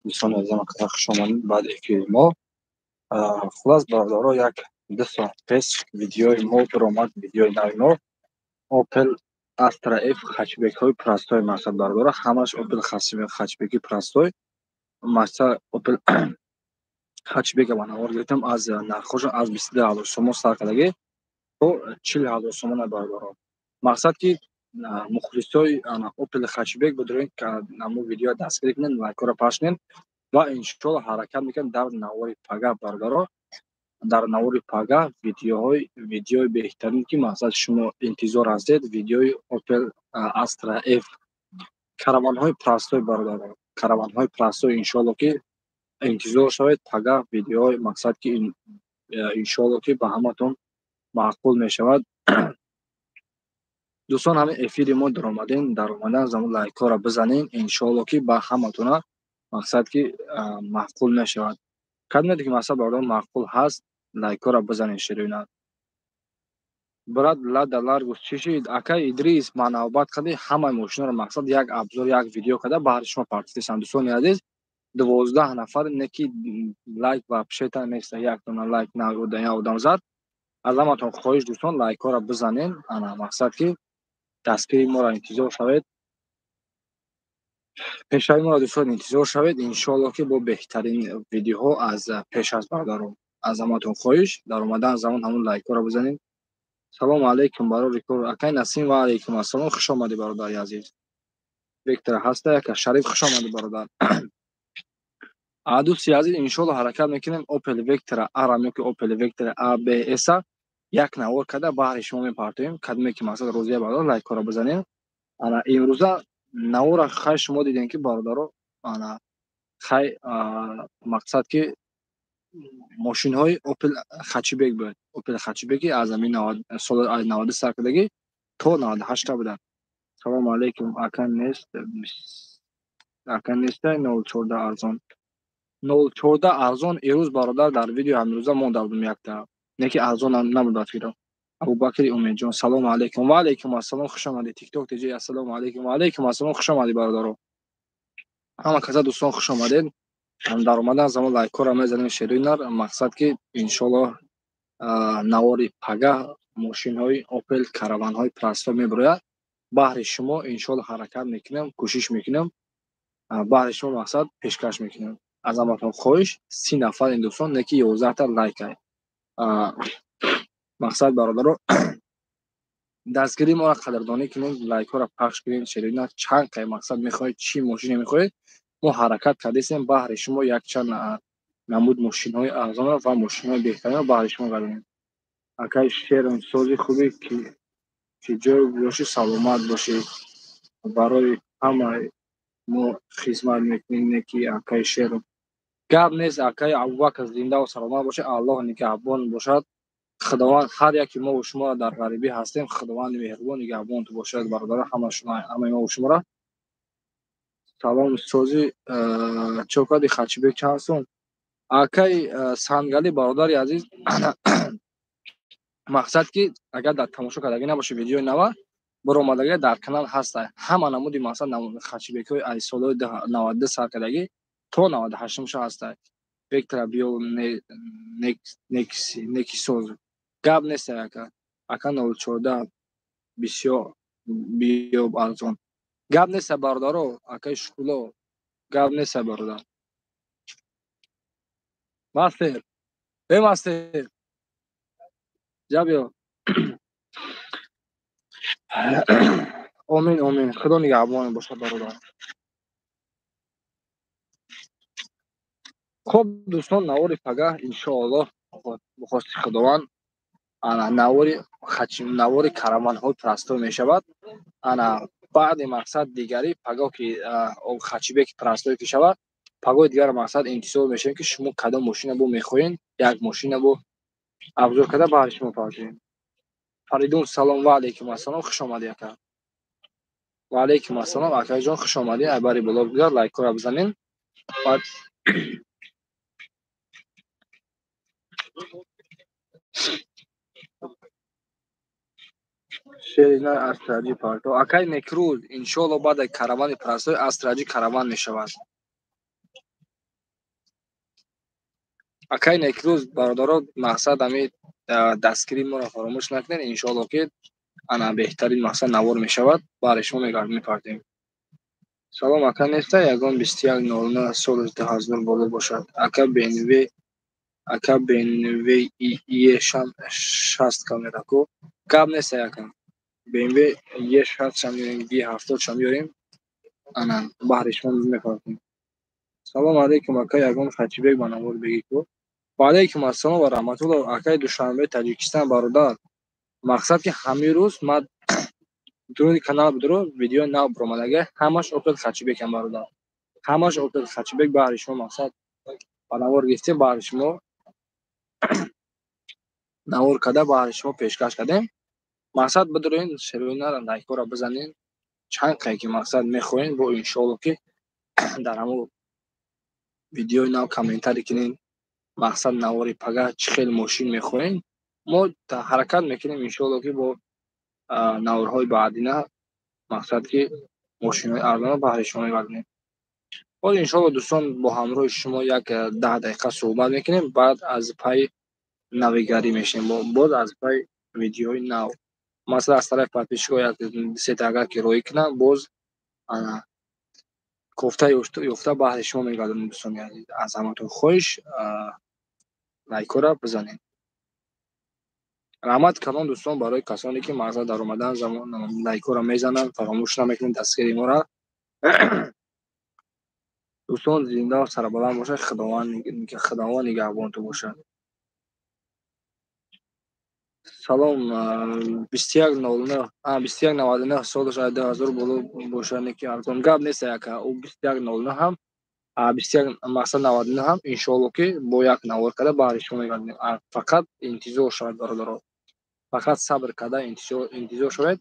Дӯстони азизам, хуш омадед баъд эфири мо. Хулас, бародаро, 1-2 соат пеш видеои мо биромад, видеои нави мо Opel Astra F хэтчбекҳои простой. Мақсад, бародаро, ҳамаш Opel хэтчбеки простой. Мақсад, Opel хэтчбека ба навор гирифтам, аз нархҳошон аз 22 000 сомон сар кардагӣ то 40 000 сомона, бародаро. Мақсад ки мухлисои Opel хэтчбек бидорен, намо видео дастгирӣ кунед, лайкҳоро пахш кунед ва иншоалло ҳаракат мекунем дар навори пага, бародаро, дар навори пага видеои беҳтарин, ки мақсад шумо интизор ҳастед, видеои Opel Astra F караванҳои простой, бародаро, караванҳои простой. Иншоалло ки интизор шавед пага видеои, мақсад ки иншоалло ки ба ҳаматон маъқул мешавад. Дӯстон, ҳамин эфири мо даромадем, даромадан замон лайкҳоро бизанед, иншоалло ки ба ҳаматона мақсад ки маъқул мешавад. Кадомеде ки мақсад, бародарон, маъқул ҳаст, лайкҳоро бизанед. Ширина брат, Лада Ларгус чӣ шид? Акай Идрис, ма навбат кардӣ, ҳамаи мошинаро мақсад як обзор, як видео карда баҳри шумо партистам. Дӯстони азиз, 12 нафар не ки лайк вообще-то нест, як дона лайк на одам зад. Аз ҳаматон хоҳиш, дӯстон, лайкҳоро бизанед. Ана мақсад ки дастгири моро интизор шавед, пешаи моро, дӯстон, интизор шавед. Иншоалло ки бо беҳтарин видеоҳо аз пеш аст, бародарон. Аз ҳаматон хоҳиш, дар омадан замон ҳамон лайкҳоро бизанед. Салому алайкум, барори кор, акай Насим. Ва алайкум ассалом, хуш омадӣ, бародари азиз. Вектор ҳаста, яка Шариф, хуш омадӣ, бародар. Дӯсти азиз, иншоалло ҳаракат мекунем Opel Vectra A-ра ё ки Opel Vectra A B S-а як навор карда баҳри шумо мепартоем. Кадоме ки мақсад розия, бародар, лайкҳоро бизанем. Ана имрӯза навора хай шумо дидем ки, бародаро, ана хай мақсад ки мошинҳои Opel хэтчбек буд. Opel хэтчбеки аз ҳамин соли 92 сар кардагӣ то 98 буданд. Салому алайкум, ака нест, ака нестай 014 арзон? 014 арзон ирӯз, бародар, дар видео ҳамирӯза монда будум якта, не ки арзон набуд ба фикрам. Абубакри Умедҷон, салому алайкум. Ва алайкум ассалом, хуш омадед. Тикток тж, ассалому алайкум. Ва алайкум ассалом, хуш омадед, бародаро. Ҳама каса, дӯстон, хуш омадед. Дар омадан замон лайкҳоро мезанем, шеринар. Мақсад ки иншоалло навори пага мошинҳои Opel караванҳои простой мебирояд баҳри шумо. Иншоалло ҳаракат мекунем, кӯшиш мекунем, баҳри шумо мақсад пешкаш мекунем. Аз ҳаматон хоҳиш, 30 нафар ин, дӯстон, не ки 11та лайк. Мақсад, бародаро, дастгирии моро қадрдонӣ кунед, лайкҳоро пахш кунед. Шерина чанд қай мақсад мехоҳед, чӣ мошине мехоҳед, мо ҳаракат кардесем баҳри шумо якчанд намуд мошинҳои арзонро ва мошинҳои беҳтаринро баҳри шумо гардонем. Акай Шерон, сози хубе ки ҷой бошӣ, саломат бошӣ, барои ҳамаи мо хизмат мекунем. Не ки акай Шерон, гап нест. Акай Абубакр, зиндаву саломат бошед, Аллоҳ нигаҳбон бошад. Худованд ҳар яке мову шуморо, дар ғарибӣ ҳастем, Худованди меҳрубон нигаҳбонту бошад, бародаро, ҳама шумо, ҳамаи мову шуморо. Салом, сози чо кади, хэтчбек чанд сум? Акай Сангалӣ, бародари азиз, мақсад ки агар дар тамошо кардагӣ набоши, видеои нава баромадагӣ дар канал ҳаста, ҳама намуди мақсад хэтчбекҳои аз солҳои 92 сар кардагӣ то 98-умша ҳаста. Вектора биё некисоз, гап нест, ака. Ака, 014 бисёр биёб арзон. Гап нест, бародаро. Акаи Шукуло, гап нест, бародар. Мастер, э мастер, ҷа биё. Омин, омин, Худо нигаҳбон бошад, бародар. Хуб, дӯстон, навори пагаҳ, иншоаллоҳ, бо хости Худованд, ана навори караванҳои простой мешавад. Ана баъди мақсад дигари пагоҳ ки хэтчбеки простой ки шавад, пагоҳи дигар мақсад интизор мешавем, ки шумо кадом мошина бо мехоҳед, як мошина бо обзор карда баҳри шумо партоем. Фаридун, салом. Ва алайкум ассалом, хуш омадӣ, ака. Ва алайкум ассалом, акаҷон, хуш омадӣ. Айбари боло бигзар, лайкҳоро бизанед. Баъд шерина Астраҷи парто, акай Некрӯз. Иншоалло баъд каравани простой Астраҷи караван мешавад. Акай Некрӯз, бародаро, мақсад ҳами дастгирии моро фаромӯш накунед. Иншоалло ки ана беҳтарин мақсад навор мешавад, баҳри шумо мепартем. Салом, ака, неста ягон 2109 соли 2000 боло бошад? Ака БМВ, ака БМВ Е60 камера ку? Гап неста, ака. БМВ Е60 шам меорем, Е70 шам меорем. Ана баҳри шумо мепартем. Салом алейкум, ака, ягон хатибек ба навор бигӣ ку? Ва алейкум ассалом ва раҳматуллоҳ, акаи Душанбе, Таҷикистон, бародар. Мақсад ки ҳамин рӯз ман дуруни канал бидуро видеои нав баромадага, ҳамаш Опел Хачибекам, бародар. Ҳамаш Опел Хачибек баҳри шумо мақсад ба навор гирифтем, баҳри шумо навор карда, баҳри шумо пешкаш кардем. Мақсад бидурен, шероинара лайкҳоро бизанен, чанд қае ки мақсад мехоҳем, бо иншоалло ки дар ҳамон видеои нав комментарий кунен, мақсад навори пага чӣ хел мошин мехоҳем, мо ҳаракат мекунем иншоалло ки бо наворҳои баъдина мақсад ки мошинҳои арзона баҳри шумо мебардонем. Ҳол иншоалло дӯстон бо ҳамроҳи шумо як 10 дақиқа суҳбат мекунем, баъд аз пайи навигарӣ мешавем, боз аз пайи видеои нав. Масалан аз тарафи подписчикҳо як сета агар ки роҳӣ кунам, боз кофта ёфта баҳри шумо мегардонем дӯстони азиз. Аз ҳаматон хоҳиш лайкҳоро бизанед. Раҳмат калон дӯстон барои касоне ки мағза дар омадан замон лайкҳоро мезананд, фаромӯш намекунед дастгири моро. Дӯстон зинда ва сарбаланд бошад, Худованд нигаҳбонтон бошад. Салом, 2109, 2199 солаш 2000 боло бошад, не ки арзон. Гап нест ака, ӯ 2109 ҳам, 21 мақсад 99 ҳам иншоалло ки бо як навор карда баҳри шумо мегардонем. Фақат интизор шавед бародаро, фақат сабр карда интизор шавед.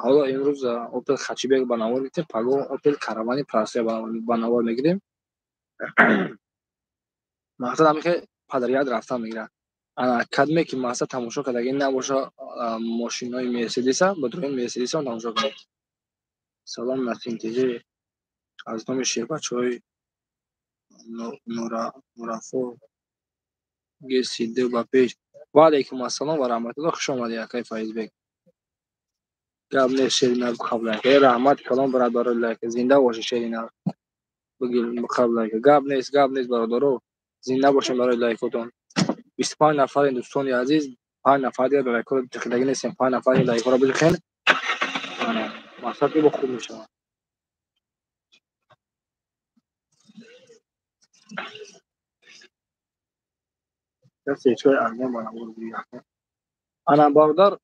Ҳоло имрӯз Опел Хачибек ба навор гирифтем, пагоҳ Опел Каравани Прасия ба навор мегирем. Мақсад ҳамин хел падарияд рафтан мегирад. Кадме ки мақсад тамошо кардагӣ набоша мошинҳои Мерседеса, ба дуруни Мерседеса тамошо кунед. Салом Насим ТЖ аз номи шербачаҳои Нурафо ГСД ба пеш. Ва алейкум ассалом ва раҳматуллоҳ, хуш омадед акаи Файзбек. Гап нест, шери нар қабл лайк. Раҳмат калон брат барои лайк. Зинда бошед шери нар. Бигир қабл лайк. Гап нест, гап нест бародаро. Зинда бошед барои лайкотон. 25 нафарин дӯстони азиз, 5 нафар дигар лайкҳоро ҷиқидагӣ нестем, 5 нафар лайкҳоро биҷиқен. Мақсад ки бо хуб мешавад. Ана бародар,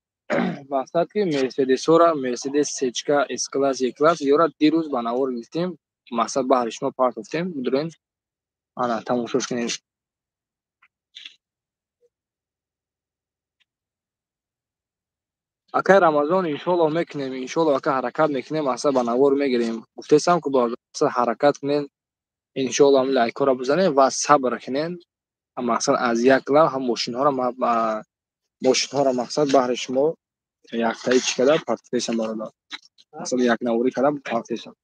мақсад ки Мерседесора, Мерседес Сечка, С класс, Е класс ёра дирӯз ба навор гирифтем, мақсад баҳри шумо партофтем, бидурен. Ана тамошош кунед. Акай Рамазон иншоалло мекунем, иншоалло ака ҳаракат мекунем, мақсад ба навор мегирем. Гуфтесам ки мақсад ҳаракат кунем, иншоалло ҳам лайкҳоро бизанем ва сабр кунем. Мақсад аз як лав ҳам мошинҳоро мақсад баҳри шумо яктаи чӣ карда партофтесам бародар. Мақсад як наворӣ карда партофтесам.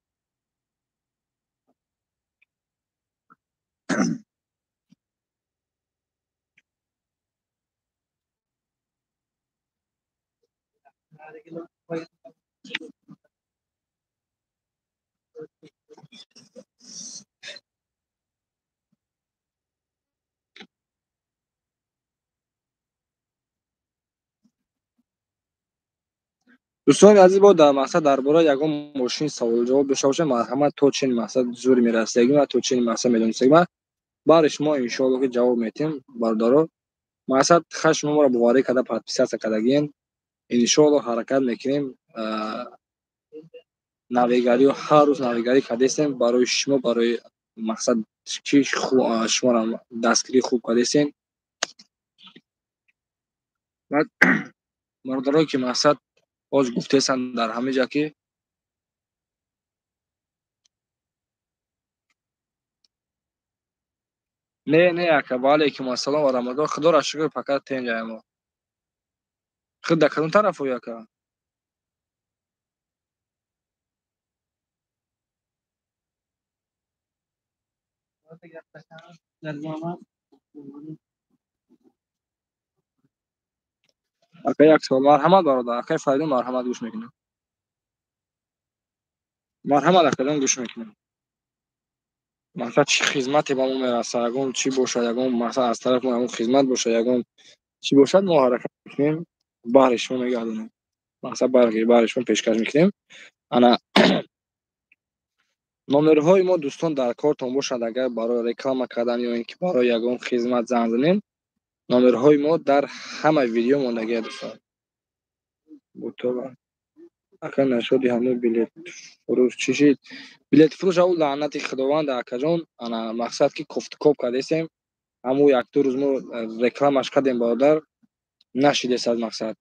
Дӯстони азиз, бо дар мақсад дар бораи ягон мошин савол ҷавоб дошта бошед, марҳамат, то чен мақсад зур мерасидагӣ ва то чен мақсад медонистагӣ ма баҳри шумо иншоалло ки ҷавоб метем бародаро. Мақсад хаш шумо моро боварӣ карда подписаться кардагиен, иншоалло ҳаракат мекунем, навигариё ҳар рӯз навигарӣ кардестем барои шумо, барои мақсад ки шуморо дастгирӣ хуб кардестем. Баъд бародаро ки мақсад боз гуфтесанд дар ҳама ҷа ки не, не ака, ва алейкум ассалом ва раҳматуллоҳ, худоро шукр, фақат тенҷаемо. Худ дар кадом тараф ои ака? Ака, як савол. Марҳамат, бародар. Акай Фаридун, марҳамат, гӯш мекунам. Марҳамат, акаҷон, гӯш мекунам. Мақсад, чӣ хизмате ба мо мерасад, ягон чӣ бошад, ягон мақсад аз тарафи мо ягон хизмат бошад, ягон чӣ бошад, мо ҳаракат мекунем, баҳри шумо мегардонем. Мақсад, баҳри шумо пешкаш мекунем. Ана номерҳои мо, дӯстон, дар кортон бошад, агар барои реклама кардан ё ин ки барои ягон хизмат занг занем, номерҳои мо дар ҳама видео мондагия, дӯстон. Бутова. Ака, нашуди ҳамун билетфурӯш чӣ шид? Билетфурӯш ау лаънати худованд, акаҷон. Ана мақсад, ки кофтукоб кардесем, ҳамун 1-ду рӯз мо рекламаш кардем, бародар, нашидесад. Мақсад,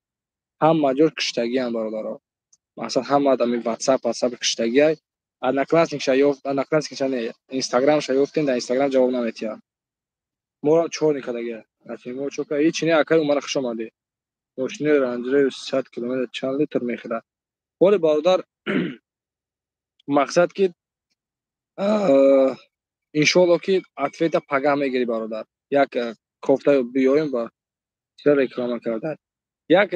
ҳама ҷо киштагиам, бародаро. Мақсад, ҳама ами ватсап киштагиай. Одноклассникша ёфт, Одноклассникша не, Инстаграмша ёфтем, дар Инстаграм ҷавоб наметиҳад. Моро чор никардагия. Мо чока ҳичи не. Акай Умара, хуш омадӣ. Мошини Рейндж Ровер 100 километр чанд литр мехӯрад? Боли, бародар, мақсад, ки иншоалло, ки ответа пагаҳ мегирӣ, бародар. Як кофта биёем ба чиро реклама карда, як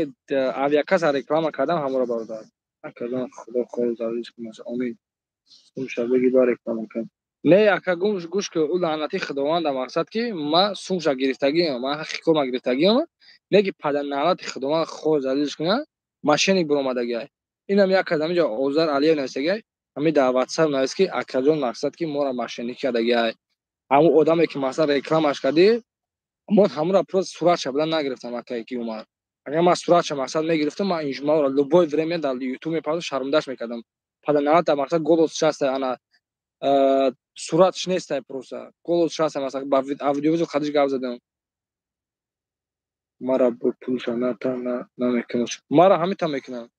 авиакасса реклама кардам ҳаморо, бародар. Акаҷон, худо хор зарурис кунад, омин. Сумша бигир ба реклама кун. Не, ака, гӯш ки, ӯ лаънати худованда, мақсад, ки ма сумша гирифтагиам, ман ҳаққи корма гирифтагиам, не ки падар худованд хор залилш кунад, мошенник биромадагиай. Инам як аз ҳамиҷо Озар Алиев нависагиай, ҳами дар Ватсап навис, ки акаҷон, мақсад, ки моро мошенник кардагиай. Ҳамун одаме ки, мақсад, рекламаш кардӣ, мо ҳамуро просто суратша буда нагирифтам, акае ки Умар. Агар ман суратша, мақсад, мегирифтам, ман маро любое время дар Ютуб мепардохтам, шармдаш мекардам. Падар, мақсад, голос шаста, ана суратш нестай, просто голос шаста, мақсад, ба аудиовизор қадиш гап задам. Мара пулша ната намекунам, мара ҳамита мекунам.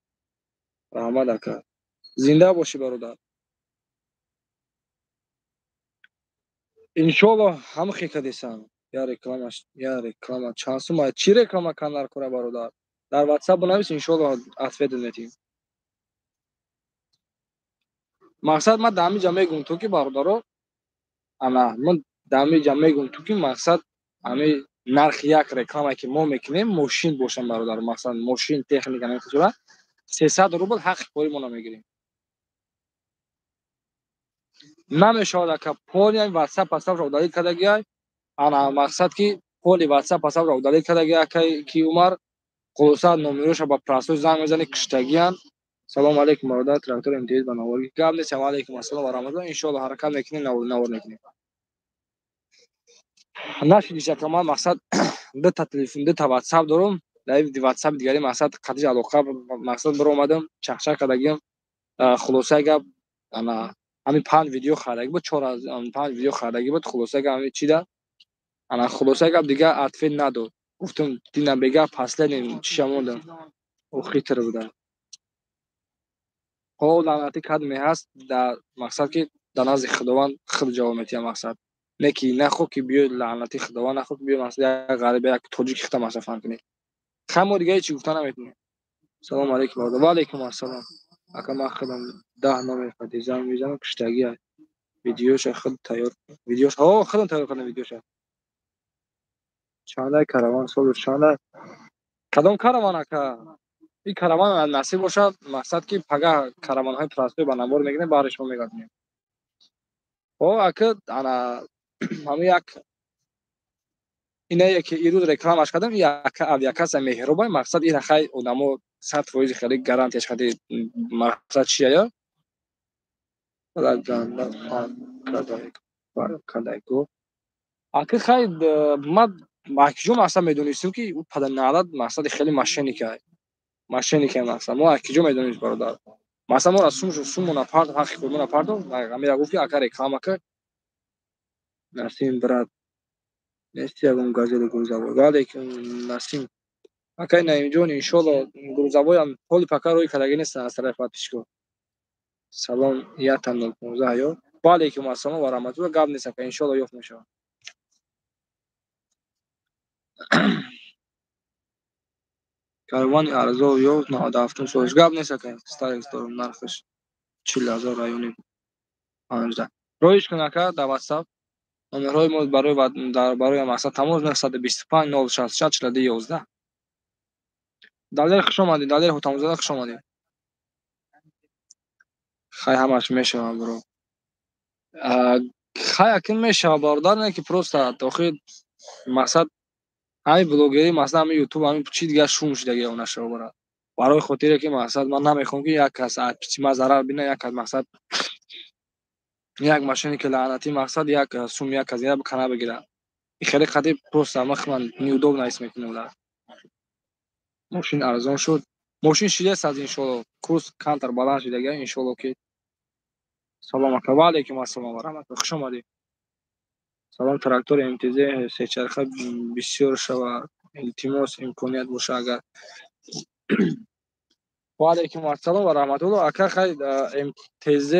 Раҳмат, ака, зинда бошӣ, бародар. Иншоалло, ҳама хе кадесам. Я реклама, я реклама чанд сума? Чӣ реклама кандар кора, бародар? Дар Ватсап бинавис, иншоалло, ответ метиҳем. Мақсад, ман дар ҳамиҷа мегӯм ту ки, бародаро, ана ман дар ҳамиҷа мегӯм ту ки, мақсад, ҳами нархи як реклама ки мо мекунем, мошин бошам, бародар, мақсад, мошин, техника намехӯра, 300 рубл ҳаққи кори мо намегирем. Намешавад, ака, поли Ватсап пасапро удалить кардагиай. Ана мақсад, ки поли Ватсап пасапро удалить кардагиай, акай ки Умар. Хулоса, номероша ба простой занг мезани, киштагиян. Салому алейкум, бародар, трактор МТС ба навор гап нест. Алейкум ассалом ва раҳматуллоҳ. Иншоалло, ҳаракат мекунем, навор мекунем. Нашидиш, ака. Ман, мақсад, дута телефон, дута Ватсап дорум. Дар Ватсапи дигари, мақсад, қадиш алоқа, мақсад, биромадам, чахчах кардагиам. Хулосаи гап, ана ҳамин панҷ видео хардагӣ буд, чор панҷ видео хардагӣ буд. Хулосаи гап, ҳамин чида, ана хулосаи гап, дигар ответ надод. Гуфтам, дина бега последний чиша мондам. Ӯ хитр буда. Ҳо, лаънатӣ кадме ҳаст, дар мақсад, ки дар назди худованд худ ҷавоб метиҳам. Мақсад, не ки нахо ки биёй, лаънати худованд, нахо ки биёй, мақсад, як ғариба, як тоҷики хита, мақсад, фаҳм кунед. Хай, мо дига ҳечи гуфта наметонем. Салому алейкум, бародар. Ва алейкум ассалом, ака. Ман худам 10 номер қади занг мезанам, киштагиа. Видеоша худ тайёр, видеоша ҳо худам тайёр кардам. Видеоша чандай караван солу чанда? Кадом караван, ака? Ин караван насиб бошад, мақсад, ки пагаҳ караванҳои простой ба навор мегирем, баҳри шумо мегардонем. Ҳо, ака, ана ҳамин як инае ки ирӯз рекламаш кардам, яка авиакасса Меҳроба. Мақсад, ина хай одамо 100% хеле гарантияш хади. Мақсад чия? Кадайко, ака, хай ман акиҷо, мақсад, медонистем, ки ӯ падарналат, мақсади, хеле мошенника, мошенника. Мақсад, мо акиҷо медонист, бародар? Мақсад, моро суммона партов, ҳаққи худмона партов. Амира гуфт, ки ака, реклама кард. Насим, брат, нести ягон газели грузовой? Ваалейкум, Насим. Акай Наимҷон, иншолло, грузовойам ҳоли пака рӯи кардагӣ нестан аз тарафи подписчико. Салом, ята 015 ё. Ваалейкум ассалом ва раҳматулло. Гап нест, ака, иншолло, ёфт мешавад. Карвони арзо ёфт 97-ум солиш. Гап нест, ака. Старекс дорум, нархаш 40 000, райони 15. Роиш кун, ака, дар Ватсап. Номерҳои мо барои мақсад тамос 925 066 42 11. Далер, хуш омадӣ. Далер Ҳотамзода, хуш омадӣ. Хай, ҳамаш мешавад, бро. Хай, акин мешавад, бародар, не ки просто охир мақсад ҳамин блогерӣ, масалан, ҳамин ютуб, ҳамин чи дигар шум шудагиа нашава, брат. Барои хотире ки мақсад ман намехоҳам, ки як кас аз пичи ман зарар бина, як кас мақсад як машине ки лаънатӣ мақсад як сум як кас дигар кана бигирад. И хеле қади просто ман неудобно ҳис мекунам. Мошин арзон шуд, мошин шидест аз, иншолло, курс камтар баланд шидага, иншолло ки. Салом, ака. Ва алайкум ассалом ва раҳматулло, хуш омадӣ. Салом, трактори МТЗ сечарха бисёр шавад, илтимос, имконият боша агар. Ва алайкум ассалом ва раҳматулло, ака. Хай, МТЗ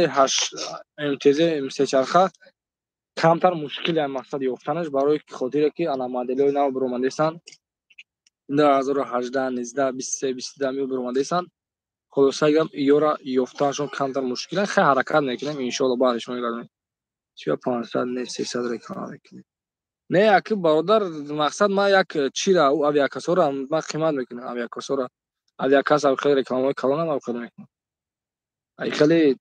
МТЗ сечарха камтар мушкиле мақсад ёфтанаш, барои хотире ки ана моделҳои нав биромадестанд, 2018, 19, 23, 22 миё биромадестанд. Хулоса гап, ёра ёфтанашон камтар мушкил. Хай, ҳаракат мекунем, иншоалло, баъди шумо мегардонем. Чия 500 не, 300 реклама мекунем? Не, аки бародар, мақсад ман як чира ӯ авиакассора ман қимат мекунам, авиакассора, авиакасса хеле рекламаҳои калонам хеле мекунам. Ай хеле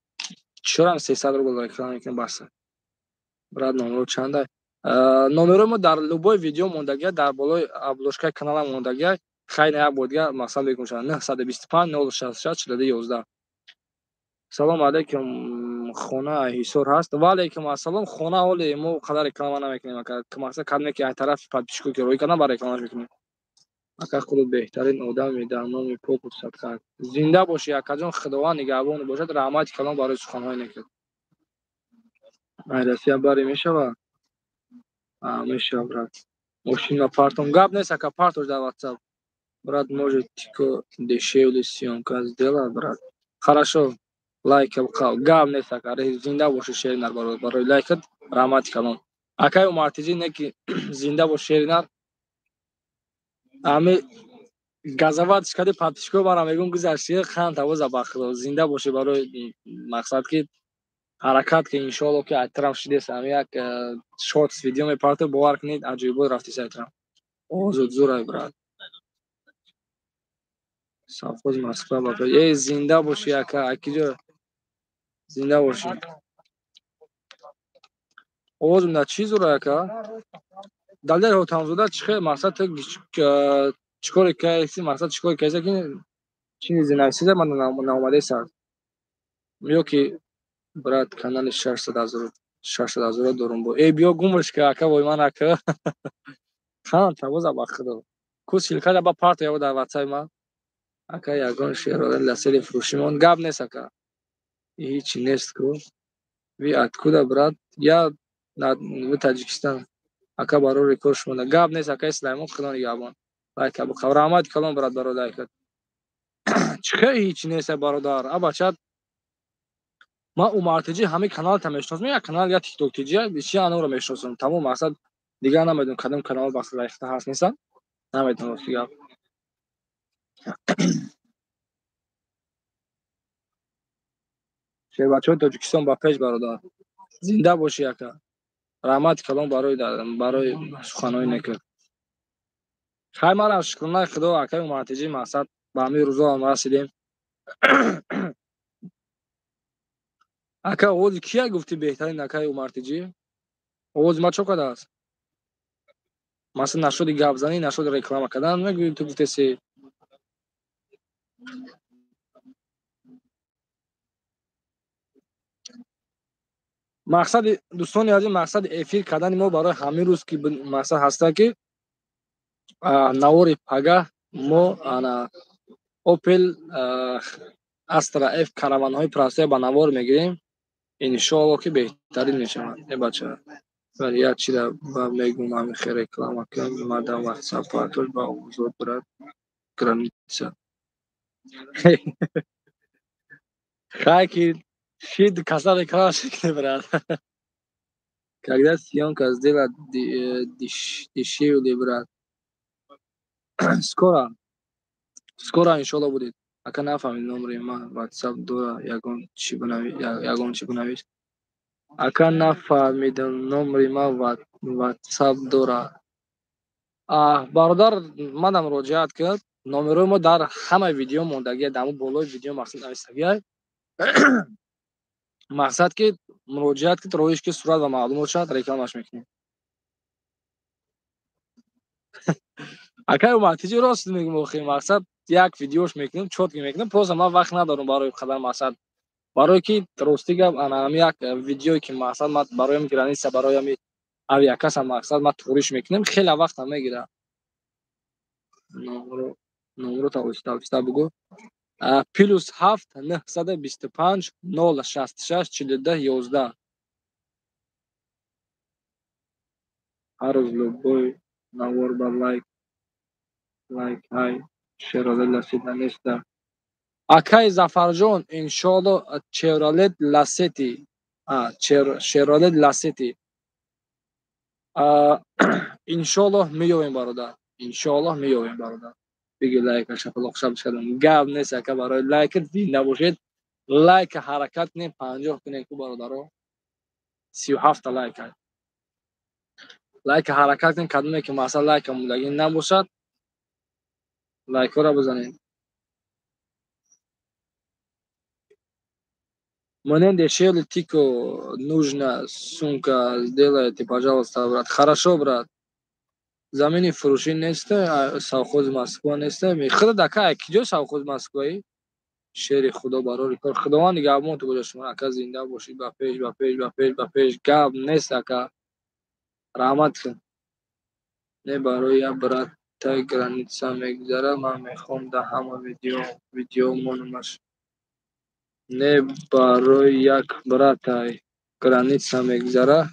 чорам 300 рубл реклама мекунам, баста. Брат, номеро чанда? Номерои мо дар любой видео мондагия, дар болои обложкаи канала мондагия. Хайр, як бор дигар мақсад мекунам: 925 066 42 11. Салом алейкум, хона Ҳисор ҳаст? Ва алейкум ассалом. Хона ҳоле мо қадар реклама намекунем, ака. Мақсад кадме ки аз тарафи подписчико ки роӣ кардам, ба рекламаш мекунем. Ака, худо беҳтарин одами дар номи поку садқа. Зинда бошӣ, акаҷон, Худованд нигаҳбон бошад. Раҳмати калон барои суханҳои некат. Ай Россия барӣ мешавад? Мешавад, брат. Мошина партом, гап нест, ака, партош дар ватсап. Брат, может, тико дешевле съёмка сделать, брат? Хорошо, лайк гап нест, ака. Зинда боши, шеринар, барои лайкат раҳмати калон. Акай Умартиҷӣ, не ки зинда бош, шеринар. Ами газаватш кади подписчико мара мегӯм, гузашти хан тавоза, ба Худо, зинда бошӣ. Барои мақсад ки ҳаракат ки иншоалло ки айтрам шидест, ами як шортс видео мепартов, бовар кунед, аҷоибот рафтис айтрам. Озод зурай, брат. Совхоз Москва ба э, зинда бошӣ, ака. Акиҷо зинда бошӣ. Овозм да чӣ зурай, ака? Далер Ҳотамзода, чӣ хел мақсад чӣ коре каси, мақсад чӣ коре каси ки чизе нависида ман наомадест ё ки брат, канали 600 000, 600 000 дорум бо э, биё гумш ка, ака, вой ман, ака, хан тавоза, ба Худо, ку ссылкада ба парто яво дар ватсаи ман. Ака, ягон шерода ласели фурӯшимон? Гап нест, ака, ҳичи нест ку. Вы откуда, брат? Я в Таҷикистон, ака. Барори кор шумода гап нест, акаи Сулаймон, Худо нигаҳбон. Лайка бухав, раҳмати калон, брат, барои лайкат. Чӣ хел ҳичи нест, бародар? А бача, ман Умартиҷи ҳамаи каналата мешиносам, як канал, як Тикток тиҷи чи анора мешиносам, тамом. Мақсад дигар намедонам кадом канал лайхта ҳаст, нестан, намедонам, рости гап. Шербачаҳои Тоҷикистон ба пеш, бародар. Зинда бошӣ, ака, раҳмати калон барои суханҳои некат. Хай, манам шукронаи Худо, акаи Умартиҷӣ, мақсад ба ҳамин рӯзоам расидем. Ака, овози кия гуфтӣ беҳтарин, акаи Умартиҷӣ? Овози ма чо кардааст? Масалан, нашуди гапзанӣ, нашуди реклама кардан мегӯӣ, ту гуфтеси. Мақсади, дӯстони азиз, мақсади эфир кардани мо барои ҳамин рӯз ки мақсад ҳаста ки навори пагаҳ мо ана Опел Астра Ф караванҳои простая ба навор мегирем, иншоалло ки беҳтарин мешавад. Э бача, як чиза ба мегӯм, ҳамин хел реклама кун, мада ватсап партош ба озод, брат, граница. Хай ки шид, каса реклама шикне, брат. Когда съемка сделать дешевле, брат? Скоро, скоро, иншоалло, будет. Ака, нафаҳмид, номери ман ватсап дора, ягон чӣ бинавис. Ака, нафаҳмидам, номери ман ватсап дорад. Бародар, манам муроҷиат кард. Номерҳои мо дар ҳамаи видео мондагия, дар ҳамун болои видео мақсад навистагия. Мақсад ки муроҷиат ки роҳиш ки сурат ва маълумот шавад, рекламаш мекунем. Акай Умартиҷи, рост мегӯм, охи мақсад як видеош мекунем, чётки мекунем. Просто ман вақт надорам барои қадар мақсад. Барое ки рости гап, ана ҳами як видеое ки мақсад ман барои ҳами граница, барои ҳами авиакасса мақсад ман туғриш мекунем, хеле вақтам мегирад. Номро оҳиста оҳиста бугӯ. +7 925 066 42 11. Ҳар рӯз любой навор ба лайк, лайк. Ҳай, Шевролет Ласета неста. Акай Зафарҷон, иншоалло Чевролет Ласети, Шевролет Ласети иншоаллоҳ меёвем, бародар, иншоаллоҳ меёвем, бародар. Биги лайка шапалоқ шаб кардам. Гап нест, ака, барои лайка зинда бошед. Лайка ҳаракат кунем, 50 кунем ку, бародаро. 37-та лайка. Лайка ҳаракат кунем, кадоме ки масалан лайка мондагӣ набошад, лайкҳоро бизанед. Мне дешевле Тико нужна сумка, сделайте, пожалуйста, брат. Хорошо, брат. Замини фурӯшӣ неста, совхози Москва неста. Худо ака, киҷо совхози Москваи? Шери Худо, барори кор. Худованд нигаҳбон ту бошад шумо, ака, зинда бошед, ба пеш, ба пеш, ба пеш, ба пеш. Гап нест, ака. Раҳмат кун. Не, барои як брат тай граница мегузара, ман мехоҳам дар ҳама видео монамаш. Не, барои як братай граница мегузара,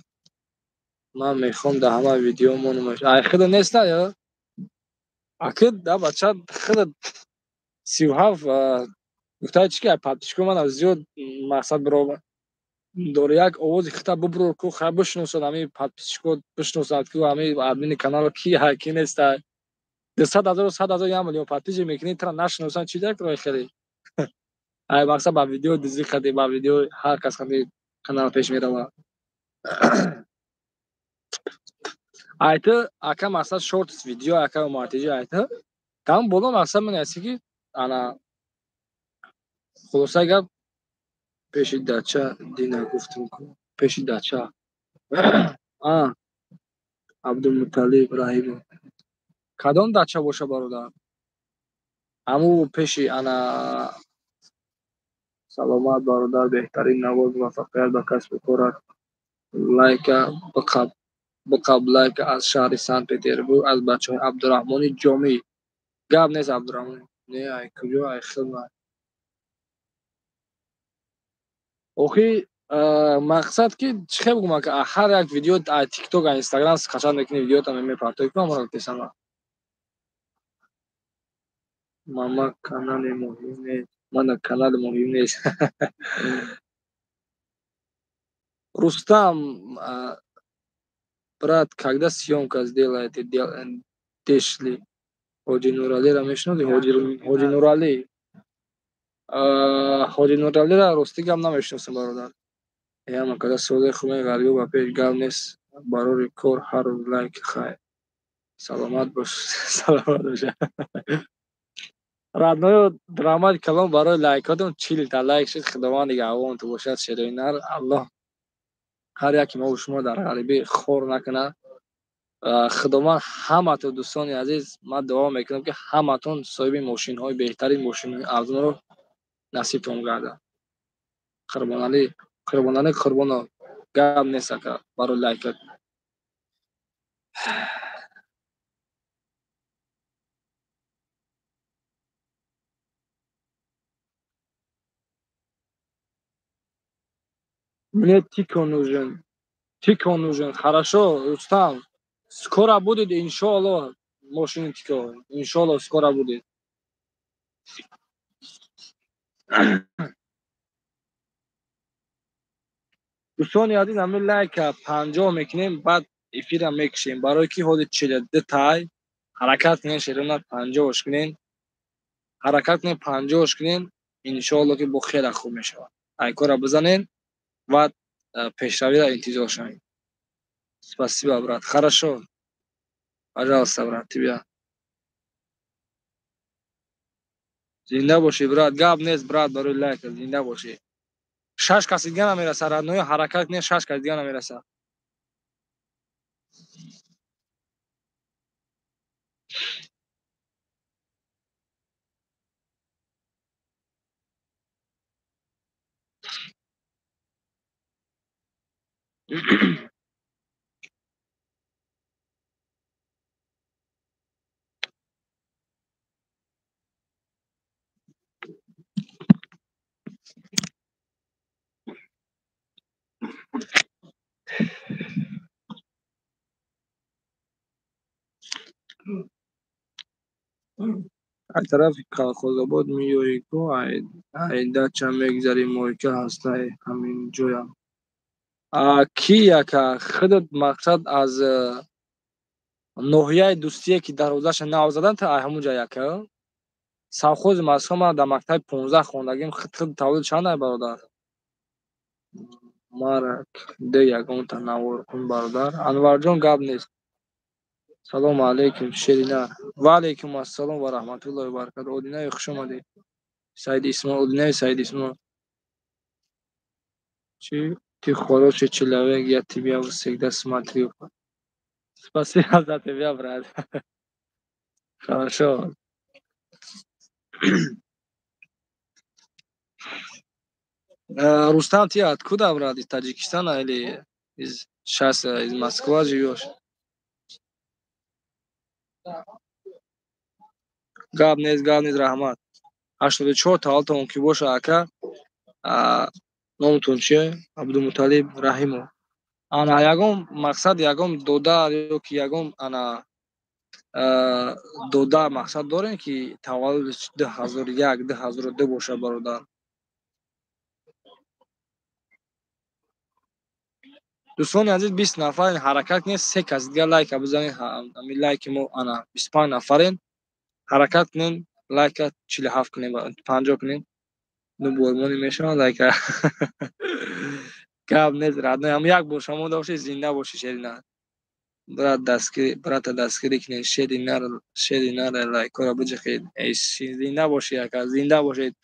ман мехоҳам дар ҳама видео монамаш. Ай худо неста ё? Аки да бача худо 37 гуфтаи чи ки ай подписчико мана зиёд мақсад биро дори як овози хита буброр ку, хай бишносад ҳами подписчико, бишносад ку ҳами админи канал ки ҳай, ки неста. 200 000, 100 000, 1 миллион подписчик мекунӣ, тра нашиносанд, чи як роҳи хеле. Ай мақсад ба видео дизӣ хади, ба видео ҳар кас хади канал пеш мерава. Айта ака мақсад шортс видео, ака Умартиҷи, айта там боло мақсад менависи ки ана хулоса гап пеши дача дина гуфтум ку, пеши дача. А Абдумуталиб Раҳимов, кадом дача боша, бародар? Ҳаму пеши ана. Саломат, бародар, беҳтарин навоз, муваффақият ба касбу корат. Лайка биқаб, биқаб лайка. Аз шаҳри Санкт Петербург, аз бачаҳои Абдураҳмони Ҷомӣ. Гап нест, Абдураҳмон. Не, ай куҷо, ай хидмат. Охи мақсад ки чӣ хел бигӯм, ака, ҳар як видео тикток, инстаграм скачать мекунӣ, видеота мепартоӣ ку, амро гуфтесама. Мама канали муҳим нест. Мана канали муҳим нест. Рустам, брат, когда съемка сделаете дешли? Ҳоҷи Нуралиро мешиноси? Ҳоҷи Нуралӣ. Ҳоҷи Нуралиро рости гап намешиносам, бародар. Яма када содаи хубе ғарибо, ба пеш. Гап нест, барори кор, ҳар рӯз лайк. Хайр. Саломат бош. Саломат бош. Родной, раҳмати калон барои лайкотон, 40-та лайк шуд. Худованд нигаҳбон ту бошад, шерои нар. Аллоҳ ҳар яки мо шумо дар ғарибӣ хор накунад. Худованд ҳаматон, дӯстони азиз, ман дуо мекунам ки ҳаматон соҳиби мошинҳои беҳтарин, мошинҳои арзонро насибтон гардад. Қурбоналӣ, Қурбоналӣ Қурбонов, гап нест, ака, барои лайкат. Мне Тико нужен. Тико нужен. Хорошо, Рустам. Скоро будет, иншаллах, машина Тико. Иншаллах, скоро будет. Дӯстони азиз, ҳамин лайка 50 мекунем, баъд эфира мекушем. Барои ки ҳоли 42 тай ҳаракат кунем, шерона 50-ош кунем. Ҳаракат кунем, 50-ош кунем, иншоалло ки бо хеле хуб мешавад. Лайкҳоро бизанен ва Пешравиро интизор шавем. Спасибо, брат. Хорошо. Пожалуйста, брат, тебя. Зинда бошӣ, брат. Гап нест, брат, барои лайк. Зинда бошӣ. Шаш каси дига намераса, родной, ҳаракат кунед, шаш каси дига намераса. Аз тарафи Колхозобод меоӣ ку, ай дача мегзари, мойка ҳастай ҳамин ҷоям. Ки яка худат мақсад аз ноҳияи Дӯстие, ки дарвозаша нав задан, та ай ҳамун ҷа яка? Совхози Москва ман дар мактаби 15 хондагим. Худ тавлид чанд ай, бародар? Марак де ягонта навор кун, бародар. Анварҷон, гап нест. Салому алайкум, Шеринар. Ва алайкум ассалом ва раҳматуллоҳи ва баракатуҳ. Одинаев, хуш омадед. Саид Исмоил, Одинаев Саид Исмоил. Чи ты хороший человек, я тебя всегда смотрю. Спасибо за тебя, брат. Хорошо. Рустам, ты откуда, брат? Из Таджикистана или из сейчас из Москвы живешь? Гап нест, гап нест, раҳмат. 84 таваллудтон ки боша, ака. Номтон чие? Абдумуталиб Раҳимов. Ана ягон мақсад, ягон додар ё ки ягон ана додар мақсад дорем, ки таваллудаш 2001, 2002 боша, бародар? Дӯстони азиз, 20 нафарен, ҳаракат кунед, се кас дигар лайка бизанед. Ҳамин лайки мо ана 25 нафарен, ҳаракат кунед, лайка 47 кунем, 50 кунем. Ну бормони мешавад лайка. Гап нест, родной, ҳам як бор шумо бошед, зинда бошед, Шерина. Брат, дастгирӣ, брата дастгирӣ кунед, шери нар, шери нар, лайкҳоро биҷиқед. Эй, зинда бошед, ака, зинда бошед.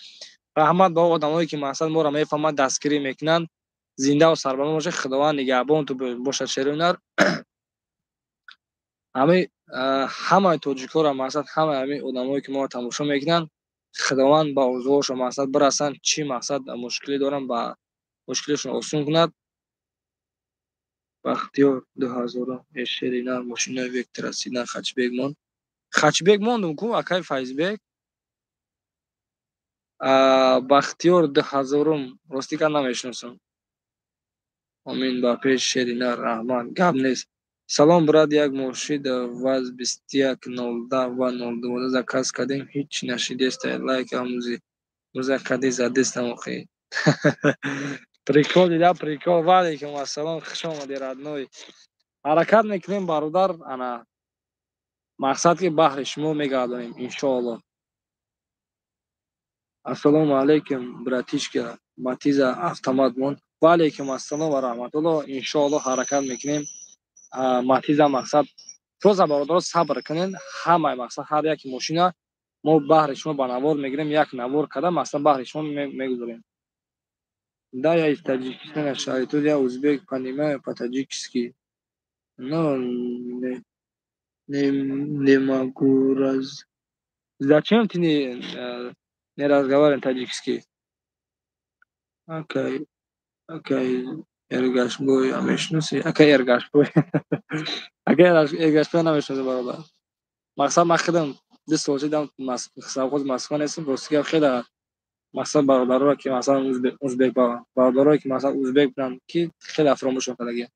Раҳмат ба одамое, ки мақсад моро мефаҳманд, дастгирӣ мекунанд. Зиндаву сарбаланд бошед, Худованд нигаҳбонту бошад, шери нар. Ҳамаи ҳамаи тоҷикҳоро мақсад, ҳамаи ҳамин одамое, ки моро тамошо мекунанд, Худованд ба орзуҳошон мақсад бирасанд, чӣ мақсад мушкилӣ доранд, ба мушкилишон осон кунад. Бахтиёр 2000 шери нар, мошинаи Вектора сина хачбек монд. Хачбек мондум ку, акай Файзбек. Бахтиёр 2000, ростӣ ка намешиносам. Омин ба пеш, шери нар, раҳмат, гап нест. Салом, брат, як мошид ВАЗ 21 010 ва 012 заказ кардем, ҳеҷ нашидеста, лайк муза кади задестам охи. Прикол дида, прикол. Ва алайкум ассалом, хуш омадӣ, родной. Ҳаракат мекунем, бародар, ана мақсад ки баҳри шумо мегардонем, иншоаллоҳ. Ассалому алайкум, братишка, Матиза автомат монд. Ва алайкум ассалом ва раҳматуллоҳ, иншоаллоҳ ҳаракат мекунем. Матиза мақсад тоза, бародаро, сабр кунед, ҳамаи мақсад ҳар яки мошина мо баҳри шумо ба навор мегирем, як навор карда мақсад баҳри шумо мегузорем. Да, я из Таджикистана, Шаритут, я узбек, понимаю по-таджикски. Но не могу раз. Зачем ты не разговариваешь таджикски? Окей, окей, Эргашбой, амешноси? Окей, Эргашбой. Окей, Эргашбой намешноси, бародар. Мақсад ман худам 2 сол шидам совхоз Москва нестам, рости гап хеле мақсад бародароро, ки масалан узбек бародарое, ки масалан узбек буданд, ки хеле фаромӯшон кардагиям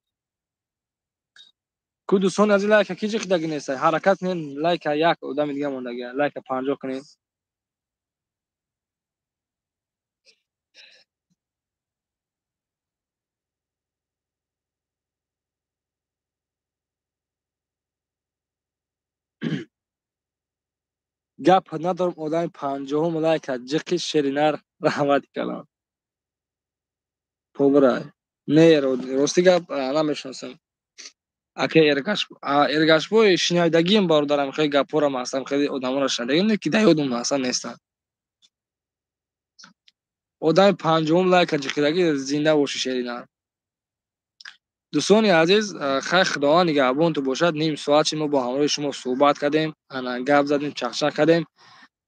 ку. Дӯстони азиз, лайка ки ҷиқидаги нестай, ҳаракат кунед, лайка як одами дига мондагия, лайка 50 кунед. Гап надорам, одами 50-ум лайка ҷиқи, шеринар, раҳмати калон. Побрай. Не, рости гап намешиносам. Ака Эргашбой шинавидагием, бародарам, хеле гапҳоро ҳастам, хеле одаморо шинавидагием, ки дар ёдум ҳастан нестанд. Одами панҷумум лайка ҷиқидагӣ, зинда боши, шерина. Дӯстони азиз, хайр, Худованд нигаҳбонту бошад. Ним соат чи мо бо ҳамроҳи шумо суҳбат кардем, ана гап задем, чахчах кардем.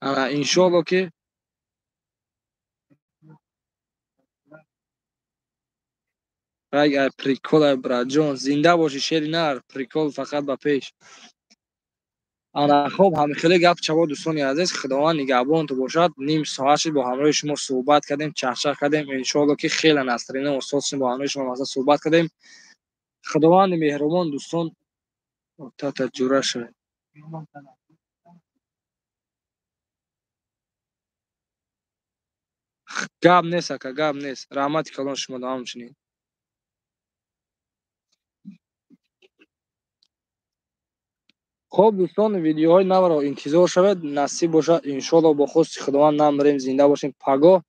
Ана иншоалло ки прикол, ай братҷон, зинда бошӣ, шери нар, прикол фақат ба пеш. Ана хоб, ҳамихеле гап чаво, дӯстони азиз, Худованд нигаҳбонту бошад. Ним соат шид бо ҳамроҳи шумо суҳбат кардем, чахчах кардем. Иншоалло ки хеле насрина устод шудем, бо ҳамроҳи шумо масалан суҳбат кардем. Худованди меҳрубон, дӯстон, тата ҷура шавед. Гап нест, ака, гап нест. Раҳмати калон шумо ҳамчунин. Хоб, дӯстон, видеоҳои навро интизор шавед. Насиб бошад, иншоалло, бо хости Худованд намирем, зинда бошем. Пагоҳ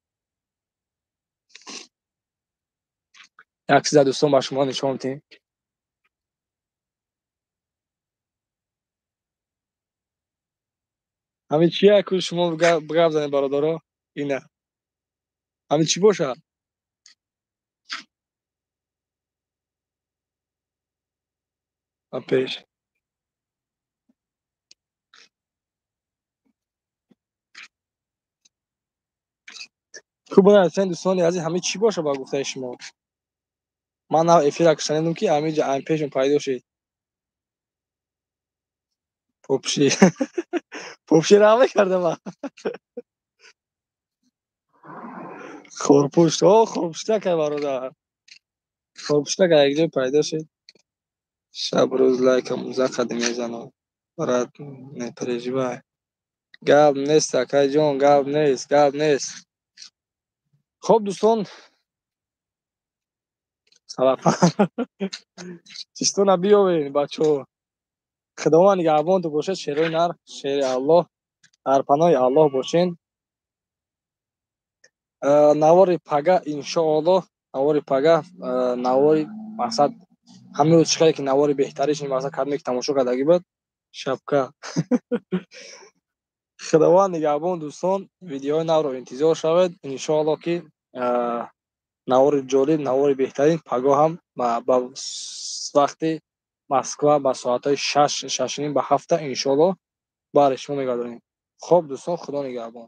як чиза, дӯстон, ба шумо нишон медиҳем. Ҳамин чия ку шумо гап занед, бародаро? Ина ҳамин чӣ бошад? Пеш хуб бинависен, дӯстони азиз, ҳамин чӣ боша ба гуфтаи шумо? Ман нав эфира шунидам, ки ҳамин пешон пайдо шид. Попши попши раҳ мекардам. Хорпушт, о, хорпуштака, бародар, хорпуштака якҷо пайдо шид. Шаб рӯз лайкам зақади мезанам, брат, не переживай. Гап нест, акайҷон, гап нест, гап нест. Хоб, дӯстон, чистона биёвед, бачаҳо. Худованд нигаҳбонту бошад. Шерои нар, шери Аллоҳ, дар паноҳи Аллоҳ бошен. Навори пага, иншоаллоҳ, навори пага, навори мақсад ҳамин рӯз чӣ ки навори беҳтариш мақсад кадме ки тамошо кардагӣ буд шабка. Худованд нигаҳбон, дӯстон, видеои навро интизор шавед. Иншоаллоҳ ки навори ҷолиб, навори беҳтарин пагоҳ ҳам ба вақти Москва ба соатҳои 6, 6:30 ба 7, иншоаллоҳ, баҳри шумо мегардонем. Хоб, дӯстон, Худо нигаҳбон.